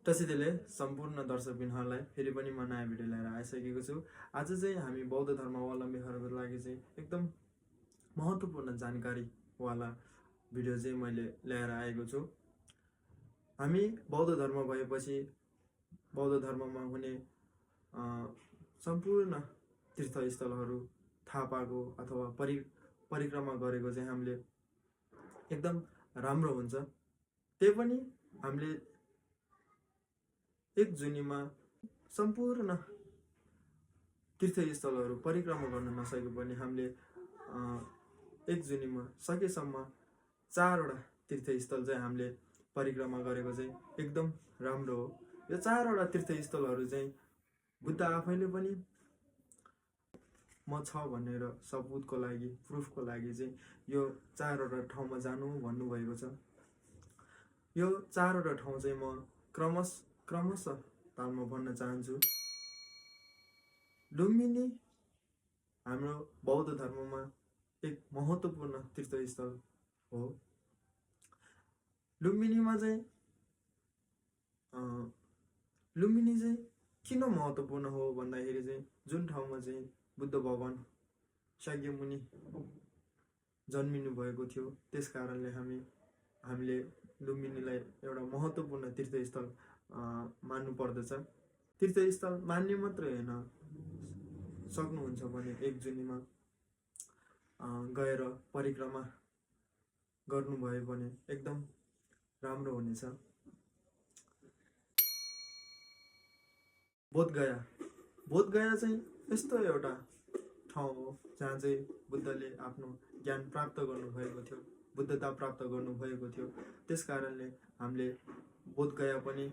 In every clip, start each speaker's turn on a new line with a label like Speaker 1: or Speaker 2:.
Speaker 1: त्यसैले सम्पूर्ण दर्शकबिनहरूलाई फेरि पनि म नयाँ भिडियो लिएर आइसकेको छु। आज चाहिँ हामी बौद्ध धर्मावलम्बीहरूको लागि चाहिँ एकदम महत्त्वपूर्ण जानकारीवाला भिडियो चाहिँ मैले ल्याएर आएको छु। हामी बौद्ध धर्म भएपछि बौद्ध धर्ममा हुने सम्पूर्ण तीर्थस्थलहरू थाहा पाएको अथवा परिक्रमा गरेको चाहिँ हामीले एकदम राम्रो हुन्छ। त्यही पनि हामीले 1 जुनीमा सम्पूर्ण तीर्थस्थलहरू परिक्रमा गर्न नसके पनि हामीले 1 जुनीमा सकेसम्म 4 वटा तीर्थस्थल चाहिँ हामीले परिक्रमा गरेको चाहिँ एकदम राम्रो हो। यो 4 वटा तीर्थस्थलहरू चाहिँ बुद्ध आफैले पनि म छ भनेर सबुतको लागि प्रुफको लागि चाहिँ यो 4 वटा ठाउँमा जानु भन्नुभएको छ। यो 4 वटा ठाउँ चाहिँ म क्रमशः तालमा भन्न चाहन्छु। लुम्बिनी हाम्रो बौद्ध धर्ममा एक महत्त्वपूर्ण तीर्थस्थल हो। लुम्बिनी चाहिँ किन महत्त्वपूर्ण हो भन्दाखेरि चाहिँ जुन ठाउँमा चाहिँ बुद्ध भगवान शाक्यमुनि जन्मिनु भएको थियो, त्यस कारणले हामीले लुम्बिनीलाई एउटा महत्त्वपूर्ण तीर्थस्थल मान्नु पर्दछ। तीर्थस्थल मान्ने मात्रै होइन, सक्नुहुन्छ भने 1 जुनीमा गएर परिक्रमा गर्नुभयो भने एकदम राम्रो हुनेछ। बोधगया चाहिँ यस्तो एउटा ठाउँ हो जहाँ चाहिँ बुद्धले आफ्नो ज्ञान प्राप्त गर्नुभएको थियो, बुद्धता प्राप्त गर्नुभएको थियो। त्यस कारणले हामीले बोधगया पनि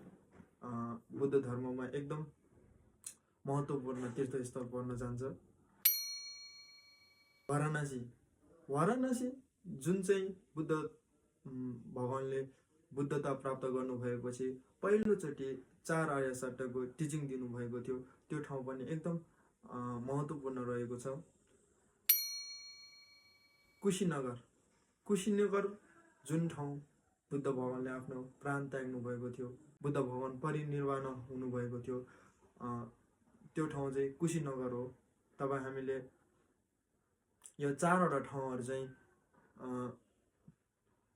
Speaker 1: बुद्ध धर्ममा एकदम महत्त्वपूर्ण तीर्थस्थल पर्न जान्छ। वाराणसी जुन चाहिँ बुद्ध भगवानले बुद्धता प्राप्त गर्नुभएपछि पहिलोचोटि 4 आर्य सत्यको टिचिङ दिनुभएको थियो, त्यो ठाउँ पनि एकदम महत्त्वपूर्ण रहेको छ। कुशीनगर जुन ठाउँ बुद्ध भगवानले आफ्नो प्राण त्याग्नु भएको थियो, बुद्ध भगवान परिनिर्वाण हुनुभएको थियो, त्यो ठाउँ चाहिँ कुशीनगर हो। तब हामीले यो 4 वटा ठाउँहरू चाहिँ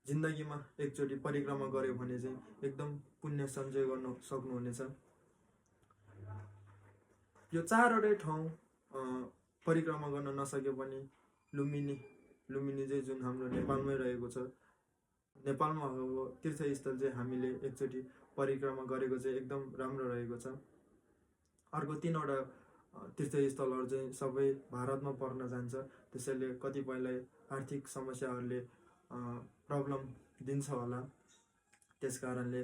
Speaker 1: जिन्दगीमा एकचोटि परिक्रमा गर्यो भने चाहिँ एकदम पुण्य सञ्चय गर्न सक्नुहुनेछ। यो 4 वटै ठाउँ परिक्रमा गर्न नसके पनि लुम्बिनी चाहिँ जुन हाम्रो नेपालमै रहेको छ, नेपालमा भएको तीर्थस्थल चाहिँ हामीले एकचोटि परिक्रमा गरेको चाहिँ एकदम राम्रो रहेको छ। अर्को 3 वटा तीर्थस्थलहरू चाहिँ सबै भारतमा पर्न जान्छ। त्यसैले कतिपयलाई आर्थिक समस्याहरूले प्रब्लम दिन्छ होला। त्यस कारणले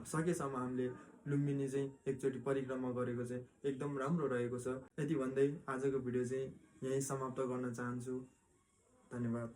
Speaker 1: सकेसम्म हामीले लुम्बिनी चाहिँ एकचोटि परिक्रमा गरेको चाहिँ एकदम राम्रो रहेको छ। यति भन्दै आजको भिडियो चाहिँ यहीँ समाप्त गर्न चाहन्छु। धन्यवाद।